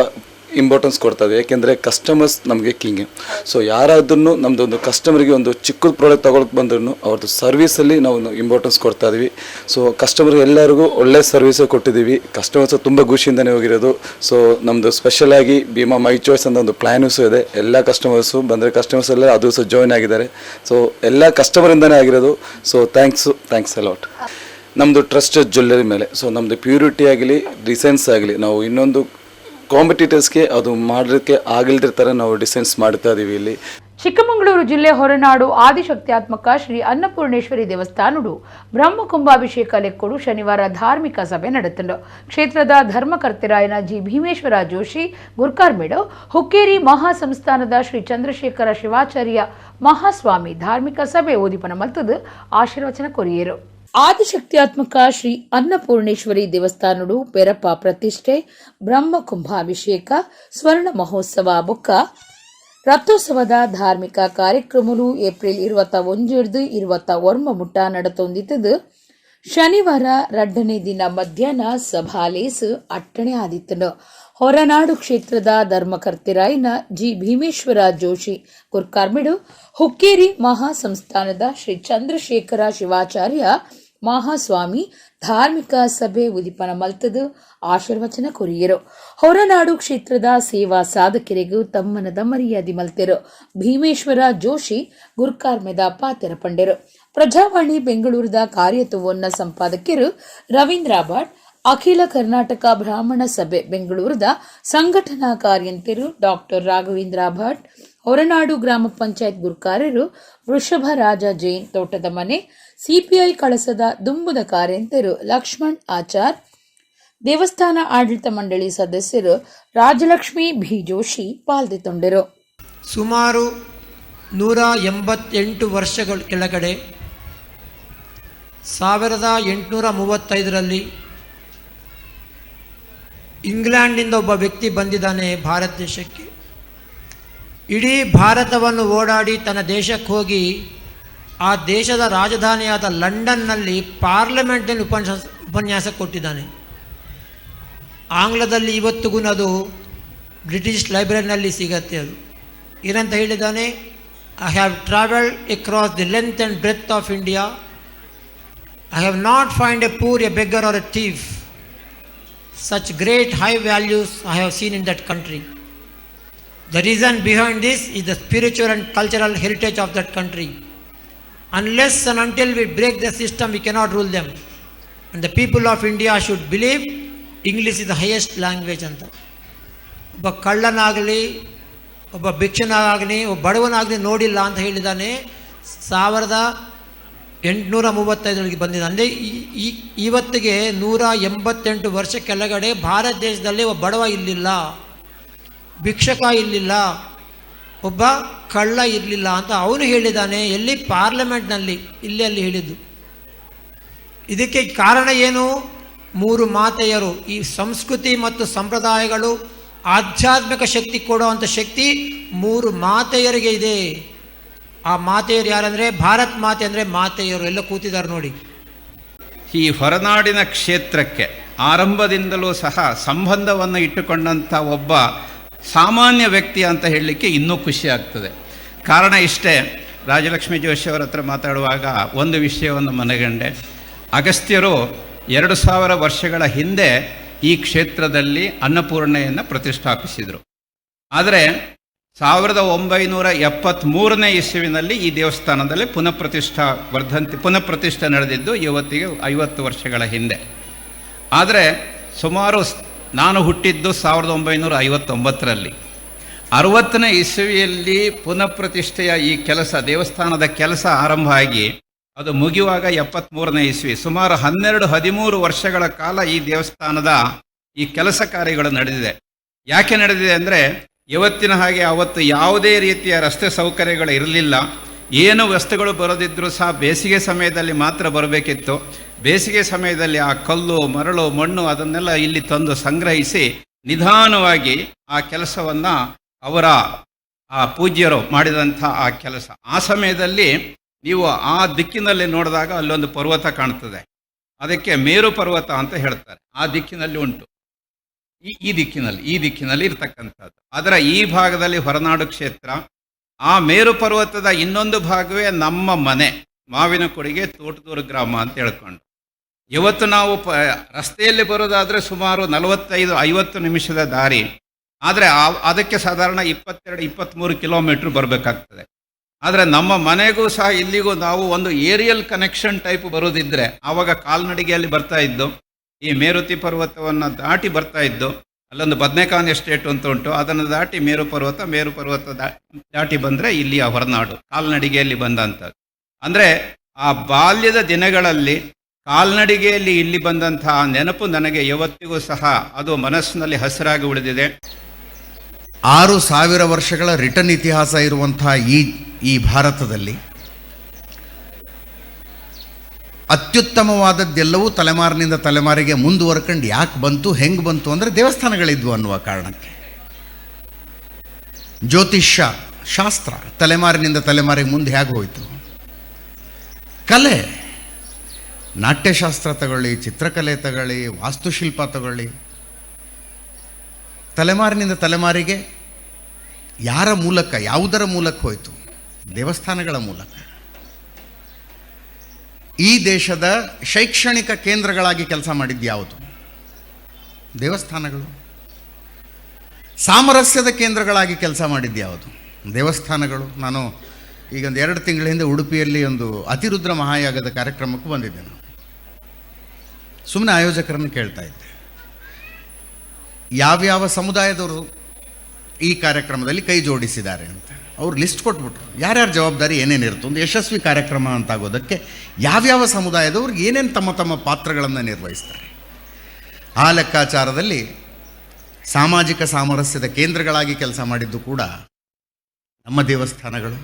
ಇಂಪಾರ್ಟೆನ್ಸ್ ಕೊಡ್ತದೆ. ಏಕೆಂದರೆ ಕಸ್ಟಮರ್ಸ್ ನಮಗೆ ಕಿಂಗ್. ಸೊ ಯಾರಾದ್ರೂ ನಮ್ಮದೊಂದು ಕಸ್ಟಮರ್ಗೆ ಒಂದು ಚಿಕ್ಕದು ಪ್ರಾಡಕ್ಟ್ ತೊಗೊಳಕ್ಕೆ ಬಂದ್ರೂ ಅವ್ರದ್ದು ಸರ್ವಿಸಲ್ಲಿ ನಾವು ಇಂಪಾರ್ಟೆನ್ಸ್ ಕೊಡ್ತಾ ಇದೀವಿ. ಸೊ ಕಸ್ಟಮರ್ ಎಲ್ಲರಿಗೂ ಒಳ್ಳೆ ಸರ್ವಿಸು ಕೊಟ್ಟಿದ್ದೀವಿ. ಕಸ್ಟಮರ್ಸು ತುಂಬ ಖುಷಿಯಿಂದನೇ ಹೋಗಿರೋದು. ಸೊ ನಮ್ಮದು ಸ್ಪೆಷಲಾಗಿ ಭೀಮಾ my choice ಅಂತ ಒಂದು ಪ್ಲ್ಯಾನು ಸಹ ಇದೆ. ಎಲ್ಲ ಕಸ್ಟಮರ್ಸು ಬಂದರೆ ಕಸ್ಟಮರ್ಸ್ ಎಲ್ಲ ಅದು ಸಹ ಜಾಯ್ನ್ ಆಗಿದ್ದಾರೆ. ಸೊ ಎಲ್ಲ ಕಸ್ಟಮರಿಂದನೇ ಆಗಿರೋದು. So thanks, thanks a lot. ನಮ್ಮದು ಟ್ರಸ್ಟ್ ಜ್ಯುವೆಲ್ಲರಿ ಮೇಲೆ. ಸೊ ನಮ್ಮದು ಪ್ಯೂರಿಟಿ ಆಗಲಿ, ಡಿಸೈನ್ಸ್ ಆಗಲಿ, ನಾವು ಇನ್ನೊಂದು ಕಾಂಪಿಟೇಟರ್ಸ್ಗೆ ಅದು ಮಾಡಲಿಕ್ಕೆ ಆಗಿಲ್ದಿರ ಥರ ನಾವು ಡಿಸೈನ್ಸ್ ಮಾಡ್ತಾ ಇದ್ದೀವಿ ಇಲ್ಲಿ. ಚಿಕ್ಕಮಗಳೂರು ಜಿಲ್ಲೆ ಹೊರನಾಡು ಆದಿಶಕ್ತ್ಯಾತ್ಮಕ ಶ್ರೀ ಅನ್ನಪೂರ್ಣೇಶ್ವರಿ ದೇವಸ್ಥಾನಡು ಬ್ರಹ್ಮಕುಂಭಾಭಿಷೇಕ ಲೆಕ್ಕೊಡು ಶನಿವಾರ ಧಾರ್ಮಿಕ ಸಭೆ ನಡೆತಂಡು. ಕ್ಷೇತ್ರದ ಧರ್ಮಕರ್ತರಾಯನ ಜಿ ಭೀಮೇಶ್ವರ ಜೋಶಿ ಗುರ್ಕಾರ್ಮೇಡು ಹುಕ್ಕೇರಿ ಮಹಾಸಂಸ್ಥಾನದ ಶ್ರೀ ಚಂದ್ರಶೇಖರ ಶಿವಾಚಾರ್ಯ ಮಹಾಸ್ವಾಮಿ ಧಾರ್ಮಿಕ ಸಭೆ ಓದಿಪನ ಮಲ್ತದು ಆಶೀರ್ವಚನ ಕೊರಿಯರು. ಆದಿಶಕ್ತ್ಯಾತ್ಮಕ ಶ್ರೀ ಅನ್ನಪೂರ್ಣೇಶ್ವರಿ ದೇವಸ್ಥಾನಡು ಪೆರಪ ಪ್ರತಿಷ್ಠೆ, ಬ್ರಹ್ಮಕುಂಭಾಭಿಷೇಕ, ಸ್ವರ್ಣ ಮಹೋತ್ಸವ ಬೊಕ್ಕ ರಥೋತ್ಸವದ ಧಾರ್ಮಿಕ ಕಾರ್ಯಕ್ರಮಲು ಏಪ್ರಿಲ್ 21 29 ಮುಟ್ಟ ನಡತೊಂದಿತ್ತದು. ಶನಿವಾರ ರಡ್ಡನೇ ದಿನ ಮಧ್ಯಾಹ್ನ ಸಭಾಲೇಸು ಅಟ್ಟಣೆ ಆದಿತ್ತನು. ಹೊರನಾಡು ಕ್ಷೇತ್ರದ ಧರ್ಮಕರ್ತಿರಾಯನ ಜಿ ಭೀಮೇಶ್ವರ ಜೋಶಿ ಗುರ್ಕಾರ್ಮಿಡು ಹುಕ್ಕೇರಿ ಮಹಾಸಂಸ್ಥಾನದ ಶ್ರೀ ಚಂದ್ರಶೇಖರ ಶಿವಾಚಾರ್ಯ ಮಹಾಸ್ವಾಮಿ ಧಾರ್ಮಿಕ ಸಭೆ ಉದಿಪನ ಮಲ್ತದು ಆಶೀರ್ವಚನ ಕೊರಿಯರು. ಹೊರನಾಡು ಕ್ಷೇತ್ರದ ಸೇವಾ ಸಾಧಕರಿಗೂ ತಮ್ಮನದ ಮರ್ಯಾದೆ ಮಲ್ತೆರು. ಭೀಮೇಶ್ವರ ಜೋಶಿ ಗುರ್ಕಾರ್ಮೆದ ಪಾತೆರ ಪಂಡೆರು. ಪ್ರಜಾವಾಣಿ ಬೆಂಗಳೂರದ ಕಾರ್ಯತುವನ್ನ ಸಂಪಾದಕರು ರವೀಂದ್ರ ಭಟ್, ಅಖಿಲ ಕರ್ನಾಟಕ ಬ್ರಾಹ್ಮಣ ಸಭೆ ಬೆಂಗಳೂರದ ಸಂಘಟನಾ ಕಾರ್ಯಂತೆರು ಡಾಕ್ಟರ್ ರಾಘವೇಂದ್ರ ಭಟ್, ಹೊರನಾಡು ಗ್ರಾಮ ಪಂಚಾಯತ್ ಗುರ್ಕಾರರು ವೃಷಭರಾಜ ಜೈನ್ ತೋಟದ ಮನೆ, ಸಿಪಿಐ ಕಳಸದ ದುಂಬುದ ಕಾರ್ಯಂತೆರು ಲಕ್ಷ್ಮಣ್ ಆಚಾರ್, ದೇವಸ್ಥಾನ ಆಡಳಿತ ಮಂಡಳಿ ಸದಸ್ಯರು ರಾಜಲಕ್ಷ್ಮಿ ಭಿ ಜೋಶಿ ಪಾಲ್ಗೊಳ್ಳರು. ಸುಮಾರು 188 ವರ್ಷಗಳ ಕೆಳಗಡೆ 1835ರಲ್ಲಿ ಇಂಗ್ಲೆಂಡ್ನಿಂದ ಒಬ್ಬ ವ್ಯಕ್ತಿ ಬಂದಿದ್ದಾನೆ ಭಾರತ ದೇಶಕ್ಕೆ. ಇಡೀ ಭಾರತವನ್ನು ಓಡಾಡಿ ತನ್ನ ದೇಶಕ್ಕೆ ಹೋಗಿ ಆ ದೇಶದ ರಾಜಧಾನಿಯಾದ ಲಂಡನ್ನಲ್ಲಿ ಪಾರ್ಲಿಮೆಂಟ್ನಲ್ಲಿ ಉಪನ್ಯಾಸ ಉಪನ್ಯಾಸ ಕೊಟ್ಟಿದ್ದಾನೆ ಆಂಗ್ಲದಲ್ಲಿ. ಇವತ್ತಿಗೂ ಅದು ಬ್ರಿಟಿಷ್ ಲೈಬ್ರರಿನಲ್ಲಿ ಸಿಗತ್ತೆ. ಅದು ಏನಂತ ಹೇಳಿದ್ದಾನೆ? "I have travelled across the length and breadth of India. I have not find a poor, a beggar or a thief. Such great high values I have seen in that country. The reason behind this is the spiritual and cultural heritage of that country. Unless and until we break the system, we cannot rule them. And the people of India should believe English is the highest language" ಅಂತ. ಒಬ್ಬ ಕಳ್ಳನಾಗಲಿ, ಒಬ್ಬ ಭಿಕ್ಷುಕನಾಗಲಿ, ಒಬ್ಬ ಬಡವನಾಗಲಿ ನೋಡಿಲ್ಲ ಅಂತ ಹೇಳಿದ್ದಾನೆ. 1835ರಲ್ಲಿ ಬಂದಿದೆ. ಅಂದರೆ ಈ ಇವತ್ತಿಗೆ 188 ವರ್ಷ ಕೆಳಗಡೆ ಭಾರತ ದೇಶದಲ್ಲಿ ಒಬ್ಬ ಬಡವ ಇರಲಿಲ್ಲ, ಭಿಕ್ಷಕ ಇರಲಿಲ್ಲ, ಒಬ್ಬ ಕಳ್ಳ ಇರಲಿಲ್ಲ ಅಂತ ಅವನು ಹೇಳಿದ್ದಾನೆ. ಎಲ್ಲಿ? ಪಾರ್ಲಿಮೆಂಟ್ನಲ್ಲಿ, ಇಲ್ಲಿ ಅಲ್ಲಿ ಹೇಳಿದ್ದು. ಇದಕ್ಕೆ ಕಾರಣ ಏನು? ಮೂರು ಮಾತೆಯರು. ಈ ಸಂಸ್ಕೃತಿ ಮತ್ತು ಸಂಪ್ರದಾಯಗಳು, ಆಧ್ಯಾತ್ಮಿಕ ಶಕ್ತಿ ಕೊಡುವಂಥ ಶಕ್ತಿ ಮೂರು ಮಾತೆಯರಿಗೆ ಇದೆ. ಆ ಮಾತೆಯರು ಯಾರಂದರೆ, ಭಾರತ್ ಮಾತೆ ಅಂದರೆ ಮಾತೆಯರು ಎಲ್ಲ ಕೂತಿದ್ದಾರೆ ನೋಡಿ. ಈ ಹೊರನಾಡಿನ ಕ್ಷೇತ್ರಕ್ಕೆ ಆರಂಭದಿಂದಲೂ ಸಹ ಸಂಬಂಧವನ್ನು ಇಟ್ಟುಕೊಂಡಂಥ ಒಬ್ಬ ಸಾಮಾನ್ಯ ವ್ಯಕ್ತಿ ಅಂತ ಹೇಳಲಿಕ್ಕೆ ಇನ್ನೂ ಖುಷಿ ಆಗ್ತದೆ. ಕಾರಣ ಇಷ್ಟೇ, ರಾಜಲಕ್ಷ್ಮಿ ಜೋಶಿ ಅವರ ಹತ್ರ ಮಾತಾಡುವಾಗ ಒಂದು ವಿಷಯವನ್ನು ಮನಗಂಡೆ. ಅಗಸ್ತ್ಯರು 2000 ವರ್ಷಗಳ ಹಿಂದೆ ಈ ಕ್ಷೇತ್ರದಲ್ಲಿ ಅನ್ನಪೂರ್ಣೆಯನ್ನು ಪ್ರತಿಷ್ಠಾಪಿಸಿದರು. ಆದರೆ 1973ನೇ ಇಸುವಿನಲ್ಲಿ ಈ ದೇವಸ್ಥಾನದಲ್ಲಿ ಪುನಃಪ್ರತಿಷ್ಠಾ ವರ್ಧಂತಿ ಪುನಃಪ್ರತಿಷ್ಠೆ ನಡೆದಿದ್ದು ಇವತ್ತಿಗೆ 50 ವರ್ಷಗಳ ಹಿಂದೆ. ಆದರೆ ಸುಮಾರು ನಾನು ಹುಟ್ಟಿದ್ದು 1959ರಲ್ಲಿ. 60ನೇ ಇಸವಿಯಲ್ಲಿ ಪುನಃಪ್ರತಿಷ್ಠೆಯ ಈ ಕೆಲಸ, ದೇವಸ್ಥಾನದ ಕೆಲಸ ಆರಂಭ ಆಗಿ ಅದು ಮುಗಿಯುವಾಗ 73ನೇ ಇಸ್ವಿ, ಸುಮಾರು 12-13 ವರ್ಷಗಳ ಕಾಲ ಈ ದೇವಸ್ಥಾನದ ಈ ಕೆಲಸ ಕಾರ್ಯಗಳು ನಡೆದಿದೆ. ಯಾಕೆ ನಡೆದಿದೆ ಅಂದರೆ, ಇವತ್ತಿನ ಹಾಗೆ ಅವತ್ತು ಯಾವುದೇ ರೀತಿಯ ರಸ್ತೆ ಸೌಕರ್ಯಗಳು ಇರಲಿಲ್ಲ. ಏನು ವಸ್ತುಗಳು ಬರೋದಿದ್ರೂ ಸಹ ಬೇಸಿಗೆ ಸಮಯದಲ್ಲಿ ಮಾತ್ರ ಬರಬೇಕಿತ್ತು. ಬೇಸಿಗೆ ಸಮಯದಲ್ಲಿ ಆ ಕಲ್ಲು, ಮರಳು, ಮಣ್ಣು ಅದನ್ನೆಲ್ಲ ಇಲ್ಲಿ ತಂದು ಸಂಗ್ರಹಿಸಿ ನಿಧಾನವಾಗಿ ಆ ಕೆಲಸವನ್ನು ಅವರ ಆ ಪೂಜ್ಯರು ಮಾಡಿದಂಥ ಆ ಕೆಲಸ. ಆ ಸಮಯದಲ್ಲಿ ನೀವು ಆ ದಿಕ್ಕಿನಲ್ಲಿ ನೋಡಿದಾಗ ಅಲ್ಲೊಂದು ಪರ್ವತ ಕಾಣ್ತದೆ, ಅದಕ್ಕೆ ಮೇರು ಪರ್ವತ ಅಂತ ಹೇಳ್ತಾರೆ. ಆ ದಿಕ್ಕಿನಲ್ಲಿ ಉಂಟು, ಈ ದಿಕ್ಕಿನಲ್ಲಿ, ಈ ದಿಕ್ಕಿನಲ್ಲಿ ಇರ್ತಕ್ಕಂಥದ್ದು. ಅದರ ಈ ಭಾಗದಲ್ಲಿ ಹೊರನಾಡು ಕ್ಷೇತ್ರ, ಆ ಮೇರು ಪರ್ವತದ ಇನ್ನೊಂದು ಭಾಗವೇ ನಮ್ಮ ಮನೆ, ಮಾವಿನಕೊಡಿಗೆ ತೋಟದೂರು ಗ್ರಾಮ ಅಂತ ಹೇಳ್ಕೊಂಡು. ಇವತ್ತು ನಾವು ರಸ್ತೆಯಲ್ಲಿ ಬರೋದಾದರೆ ಸುಮಾರು 45-50 ನಿಮಿಷದ ದಾರಿ, ಆದರೆ ಅದಕ್ಕೆ ಸಾಧಾರಣ 22-23 ಕಿಲೋಮೀಟ್ರ್ ಬರಬೇಕಾಗ್ತದೆ. ಆದರೆ ನಮ್ಮ ಮನೆಗೂ ಸಹ ಇಲ್ಲಿಗೂ ನಾವು ಒಂದು aerial connection type ಬರೋದಿದ್ದರೆ, ಆವಾಗ ಕಾಲ್ನಡಿಗೆಯಲ್ಲಿ ಬರ್ತಾ ಇದ್ದು, ಈ ಮೇರುತಿ ಪರ್ವತವನ್ನು ದಾಟಿ ಬರ್ತಾ ಇದ್ದು, ಅಲ್ಲೊಂದು ಬದ್ನೆಕಾನ್ ಎಸ್ಟೇಟು ಅಂತ ಉಂಟು, ಅದನ್ನು ದಾಟಿ ಮೇರು ಪರ್ವತ, ಮೇರು ಪರ್ವತ ದಾಟಿ ಬಂದರೆ ಇಲ್ಲಿಯ ಹೊರನಾಡು, ಕಾಲ್ನಡಿಗೆಯಲ್ಲಿ ಬಂದಂಥದ್ದು. ಅಂದರೆ ಆ ಬಾಲ್ಯದ ದಿನಗಳಲ್ಲಿ ಕಾಲ್ನಡಿಗೆಯಲ್ಲಿ ಇಲ್ಲಿ ಬಂದಂತಹ ನೆನಪು ನನಗೆ ಇವತ್ತಿಗೂ ಸಹ ಅದು ಮನಸ್ಸಿನಲ್ಲಿ ಹಸಿರಾಗಿ ಉಳಿದಿದೆ. 6000 ವರ್ಷಗಳ ರಿಟರ್ನ್ ಇತಿಹಾಸ ಇರುವಂತಹ ಈ ಭಾರತದಲ್ಲಿ ಅತ್ಯುತ್ತಮವಾದದ್ದೆಲ್ಲವೂ ತಲೆಮಾರಿನಿಂದ ತಲೆಮಾರಿಗೆ ಮುಂದುವರ್ಕೊಂಡು ಯಾಕೆ ಬಂತು, ಹೆಂಗೆ ಬಂತು ಅಂದರೆ ದೇವಸ್ಥಾನಗಳಿದ್ವು ಅನ್ನುವ ಕಾರಣಕ್ಕೆ. ಜ್ಯೋತಿಷ್ಯ ಶಾಸ್ತ್ರ ತಲೆಮಾರಿನಿಂದ ತಲೆಮಾರಿಗೆ ಮುಂದೆ ಹೇಗೆ ಹೋಯಿತು, ಕಲೆ, ನಾಟ್ಯಶಾಸ್ತ್ರ ತಗೊಳ್ಳಿ, ಚಿತ್ರಕಲೆ ತಗೊಳ್ಳಿ, ವಾಸ್ತುಶಿಲ್ಪ ತಗೊಳ್ಳಿ, ತಲೆಮಾರಿನಿಂದ ತಲೆಮಾರಿಗೆ ಯಾರ ಮೂಲಕ, ಯಾವುದರ ಮೂಲಕ ಹೋಯಿತು? ದೇವಸ್ಥಾನಗಳ ಮೂಲಕ. ಈ ದೇಶದ ಶೈಕ್ಷಣಿಕ ಕೇಂದ್ರಗಳಾಗಿ ಕೆಲಸ ಮಾಡಿದ್ದು ಯಾವುದು? ದೇವಸ್ಥಾನಗಳು. ಸಾಮರಸ್ಯದ ಕೇಂದ್ರಗಳಾಗಿ ಕೆಲಸ ಮಾಡಿದ್ದು ಯಾವುದು? ದೇವಸ್ಥಾನಗಳು. ನಾನು ಈಗ ಒಂದು 2 ತಿಂಗಳ ಹಿಂದೆ ಉಡುಪಿಯಲ್ಲಿ ಒಂದು ಅತಿರುದ್ರ ಮಹಾಯಾಗದ ಕಾರ್ಯಕ್ರಮಕ್ಕೂ ಬಂದಿದ್ದೆ. ನಾನು ಸುಮ್ಮನೆ ಆಯೋಜಕರನ್ನು ಕೇಳ್ತಾ ಇದ್ದೆ, ಯಾವ್ಯಾವ ಸಮುದಾಯದವರು ಈ ಕಾರ್ಯಕ್ರಮದಲ್ಲಿ ಕೈ ಜೋಡಿಸಿದ್ದಾರೆ ಅಂತ. ಅವ್ರು ಲಿಸ್ಟ್ ಕೊಟ್ಬಿಟ್ರು, ಯಾರ್ಯಾರ ಜವಾಬ್ದಾರಿ ಏನೇನಿರುತ್ತೆ, ಒಂದು ಯಶಸ್ವಿ ಕಾರ್ಯಕ್ರಮ ಅಂತಾಗೋದಕ್ಕೆ ಯಾವ್ಯಾವ ಸಮುದಾಯದವ್ರಿಗೆ ಏನೇನು ತಮ್ಮ ತಮ್ಮ ಪಾತ್ರಗಳನ್ನು ನಿರ್ವಹಿಸ್ತಾರೆ. ಆ ಲೆಕ್ಕಾಚಾರದಲ್ಲಿ ಸಾಮಾಜಿಕ ಸಾಮರಸ್ಯದ ಕೇಂದ್ರಗಳಾಗಿ ಕೆಲಸ ಮಾಡಿದ್ದು ಕೂಡ ನಮ್ಮ ದೇವಸ್ಥಾನಗಳು.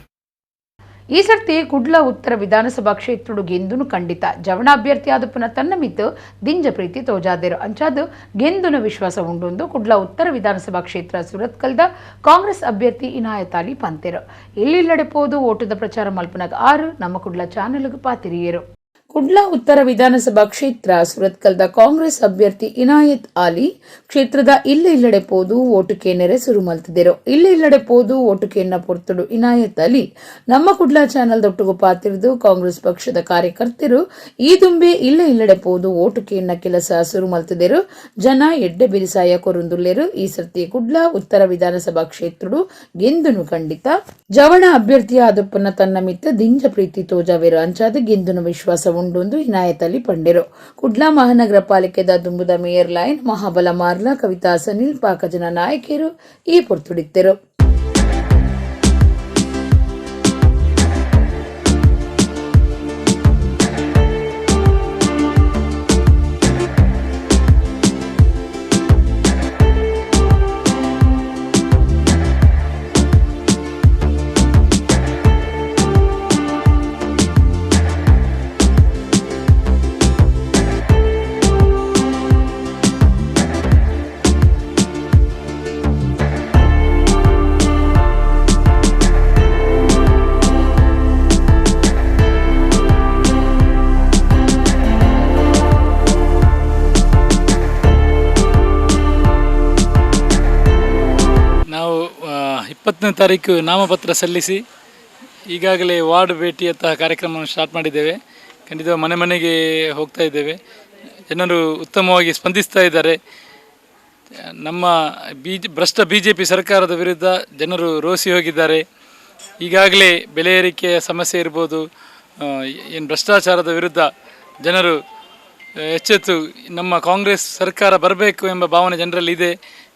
ಈ ಸರ್ತಿ ಕುಡ್ಲ ಉತ್ತರ ವಿಧಾನಸಭಾ ಕ್ಷೇತ್ರಡು ಗೆಂದುನು ಖಂಡಿತ ಜವಣ ಅಭ್ಯರ್ಥಿ ಆದಪ್ಪನ ತನ್ನ ಮಿತ್ತು ದಿಂಜ ಪ್ರೀತಿ ತೋಜಾದೇರು ಅಂಚಾದು ಗೆಂದುನ ವಿಶ್ವಾಸ ಉಂಡೊಂದು ಕುಡ್ಲ ಉತ್ತರ ವಿಧಾನಸಭಾ ಕ್ಷೇತ್ರ ಸುರತ್ಕಲ್ದ ಕಾಂಗ್ರೆಸ್ ಅಭ್ಯರ್ಥಿ ಇನಾಯತ್ ಅಲಿ ಪಂತೇರು. ಎಲ್ಲಿಲ್ಲಡೆ ಪೋದು ಓಟದ ಪ್ರಚಾರ ಮಲ್ಪನಾಗ 6 ನಮ್ಮ ಕುಡ್ಲ ಚಾನೆಲ್ಗೆ ಪಾತಿರಿಯರು. ಕುಡ್ಲ ಉತ್ತರ ವಿಧಾನಸಭಾ ಕ್ಷೇತ್ರ ಸುರತ್ಕಲ್ದ ಕಾಂಗ್ರೆಸ್ ಅಭ್ಯರ್ಥಿ ಇನಾಯತ್ ಅಲಿ ಕ್ಷೇತ್ರದ ಇಲ್ಲ ಇಲ್ಲಡೆ ಪೋದು ಓಟುಕೆ ನೆರೆ ಸುರು ಮಲ್ತಿದ್ದರು. ಇಲ್ಲ ಇಲ್ಲಡೆ ಪೋದು ಓಟುಕೆಯನ್ನ ಪೊರ್ತುಡು ಇನಾಯತ್ ಅಲಿ ನಮ್ಮ ಕುಡ್ಲ ಚಾನೆಲ್ ದೊಟ್ಟುಗು ಪಾತಿರಿದು ಕಾಂಗ್ರೆಸ್ ಪಕ್ಷದ ಕಾರ್ಯಕರ್ತರು ಈ ದುಂಬೆ ಇಲ್ಲ ಇಲ್ಲಡೆ ಪೋದು ಓಟುಕೆಯನ್ನ ಕೆಲಸ ಸುರು ಮಲ್ತಿದ್ದರು. ಜನ ಎಡ್ಡೆ ಬಿರಿಸಾಯ ಕೊರುಂದುಲ್ಲೇರು. ಈ ಸರ್ತಿ ಕುಡ್ಲ ಉತ್ತರ ವಿಧಾನಸಭಾ ಕ್ಷೇತ್ರಡು ಗೆಂದುನು ಖಂಡಿತ ಜವಣ ಅಭ್ಯರ್ಥಿಯ ಆದಪ್ಪನ ತನ್ನ ಮಿತ್ತ ದಿಂಜ ಪ್ರೀತಿ ತೋಜಾವೇರು ಅಂಚಾದ ಗೆಂದುನು ವಿಶ್ವಾಸ ಉಂಡೊಂದು ಇನಾಯತ್ ಅಲಿ ಪಂಡೆರು. ಕುಡ್ಲ ಮಹಾನಗರ ಪಾಲಿಕೆದ ದುಂಬುದ ಮೇಯರ್ ಲೈನ್ ಮಹಾಬಲ ಮಾರ್ಲ ಕವಿತಾ ಸನಿಲ್ ಪಾಕಜನ ನಾಯಕಿಯರು ಈ ಪೊರ್ತುಡಿತ್ತರು. 20ನೇ ತಾರೀಕು ನಾಮಪತ್ರ ಸಲ್ಲಿಸಿ ಈಗಾಗಲೇ ವಾರ್ಡ್ ಭೇಟಿಯಂತಹ ಕಾರ್ಯಕ್ರಮವನ್ನು ಸ್ಟಾರ್ಟ್ ಮಾಡಿದ್ದೇವೆ. ಖಂಡಿತ ಮನೆ ಮನೆಗೆ ಹೋಗ್ತಾ ಇದ್ದೇವೆ. ಜನರು ಉತ್ತಮವಾಗಿ ಸ್ಪಂದಿಸ್ತಾ ಇದ್ದಾರೆ. ನಮ್ಮ ಭ್ರಷ್ಟ BJP ಸರ್ಕಾರದ ವಿರುದ್ಧ ಜನರು ರೋಸಿ ಹೋಗಿದ್ದಾರೆ. ಈಗಾಗಲೇ ಬೆಲೆ ಏರಿಕೆಯ ಸಮಸ್ಯೆ ಇರ್ಬೋದು, ಏನು ಭ್ರಷ್ಟಾಚಾರದ ವಿರುದ್ಧ ಜನರು ಎಚ್ಚೆತ್ತು ನಮ್ಮ ಕಾಂಗ್ರೆಸ್ ಸರ್ಕಾರ ಬರಬೇಕು ಎಂಬ ಭಾವನೆ ಜನರಲ್ಲಿ ಇದೆ.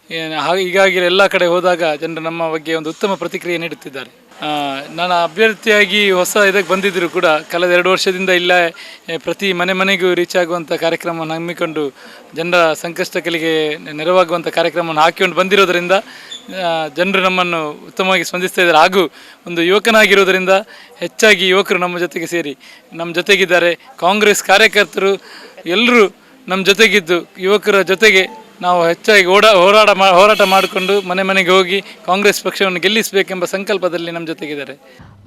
ಹೀಗಾಗಿ ಎಲ್ಲ ಕಡೆ ಹೋದಾಗ ಜನರು ನಮ್ಮ ಬಗ್ಗೆ ಒಂದು ಉತ್ತಮ ಪ್ರತಿಕ್ರಿಯೆ ನೀಡುತ್ತಿದ್ದಾರೆ. ನಾನು ಅಭ್ಯರ್ಥಿಯಾಗಿ ಹೊಸ ಇದಕ್ಕೆ ಬಂದಿದ್ದರೂ ಕೂಡ ಕಳೆದ 2 ವರ್ಷದಿಂದ ಇಲ್ಲ ಪ್ರತಿ ಮನೆ ಮನೆಗೂ ರೀಚ್ ಆಗುವಂಥ ಕಾರ್ಯಕ್ರಮವನ್ನು ಹಮ್ಮಿಕೊಂಡು ಜನರ ಸಂಕಷ್ಟಗಳಿಗೆ ನೆರವಾಗುವಂಥ ಕಾರ್ಯಕ್ರಮವನ್ನು ಹಾಕಿಕೊಂಡು ಬಂದಿರೋದರಿಂದ ಜನರು ನಮ್ಮನ್ನು ಉತ್ತಮವಾಗಿ ಸ್ಪಂದಿಸ್ತಾ ಇದ್ದಾರೆ. ಹಾಗೂ ಒಂದು ಯುವಕನಾಗಿರೋದರಿಂದ ಹೆಚ್ಚಾಗಿ ಯುವಕರು ನಮ್ಮ ಜೊತೆಗೆ ಸೇರಿ ನಮ್ಮ ಜೊತೆಗಿದ್ದಾರೆ. ಕಾಂಗ್ರೆಸ್ ಕಾರ್ಯಕರ್ತರು ಎಲ್ಲರೂ ನಮ್ಮ ಜೊತೆಗಿದ್ದು ಯುವಕರ ಜೊತೆಗೆ ನಾವು ಹೆಚ್ಚಾಗಿ ಹೋರಾಟ ಮಾಡಿಕೊಂಡು ಮನೆ ಮನೆಗೆ ಹೋಗಿ ಕಾಂಗ್ರೆಸ್ ಪಕ್ಷವನ್ನು ಗೆಲ್ಲಿಸಬೇಕೆಂಬ ಸಂಕಲ್ಪದಲ್ಲಿ ನಮ್ಮ ಜೊತೆಗಿದ್ದಾರೆ.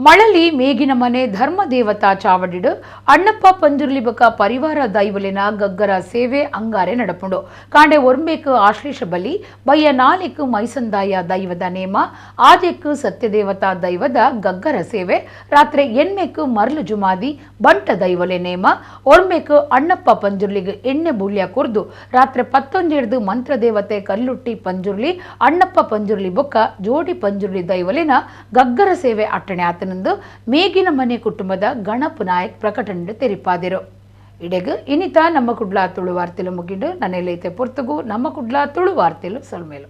ಮಳಲಿ ಮೇಗಿನ ಮನೆ ಧರ್ಮದೇವತಾ ಚಾವಡಿಡು ಅಣ್ಣಪ್ಪ ಪಂಜುರ್ಲಿ ಬಕ ಪರಿವಾರ ದೈವಲಿನ ಗಗ್ಗರ ಸೇವೆ ಅಂಗಾರೆ ನಡಪುಂಡು. ಕಾಂಡೆ ಒರ್ಂಬೇಕು ಆಶ್ಲೇಷ ಬಲಿ, ಬಯ್ಯ ನಾಲೆಕ್ ಮೈಸಂದಾಯ ದೈವದ ನೇಮ, ಆಜೆಕ್ ಸತ್ಯದೇವತಾ ದೈವದ ಗಗ್ಗರ ಸೇವೆ, ರಾತ್ರಿ ಎಣ್ಮೆಕ್ ಮರಳು ಜುಮಾದಿ ಬಂಟ ದೈವಲೆ ನೇಮ, ಒರ್ಂಬೇಕು ಅಣ್ಣಪ್ಪ ಪಂಜುರ್ಲಿಗೆ ಎಣ್ಣೆ ಬೂಲ್ಯ ಕೊರ್ದು ರಾತ್ರಿ ಪತ್ತೊಂಜೆಡ್ದು ಮಂತ್ರದೇವತೆ ಕಲ್ಲುಟ್ಟಿ ಪಂಜುರ್ಲಿ ಅಣ್ಣಪ್ಪ ಪಂಜುರ್ಲಿ ಬೊಕ್ಕ ಜೋಡಿ ಪಂಜುರ್ಲಿ ದೈವಲಿನ ಗಗ್ಗರ ಸೇವೆ ಅಟ್ಟಣೆ ಆತನಂದು ಮೇಗಿನ ಮನೆ ಕುಟುಂಬದ ಗಣಪ ನಾಯಕ್ ಪ್ರಕಟಣೆ ತೆರಿಪಾದಿರು. ಇಡೆಗು ಇನಿತ ನಮ್ಮ ಕುಡ್ಲಾ ತುಳು ವಾರ್ತೆಲು ಮುಗಿಂಡು. ನನ್ನೆಲ್ಲೈತೆ ಪೊರ್ತುಗು ನಮ್ಮ ಕುಡ್ಲಾ ತುಳು ವಾರ್ತೆಲು ಸೊಲ್ಮೇಲು.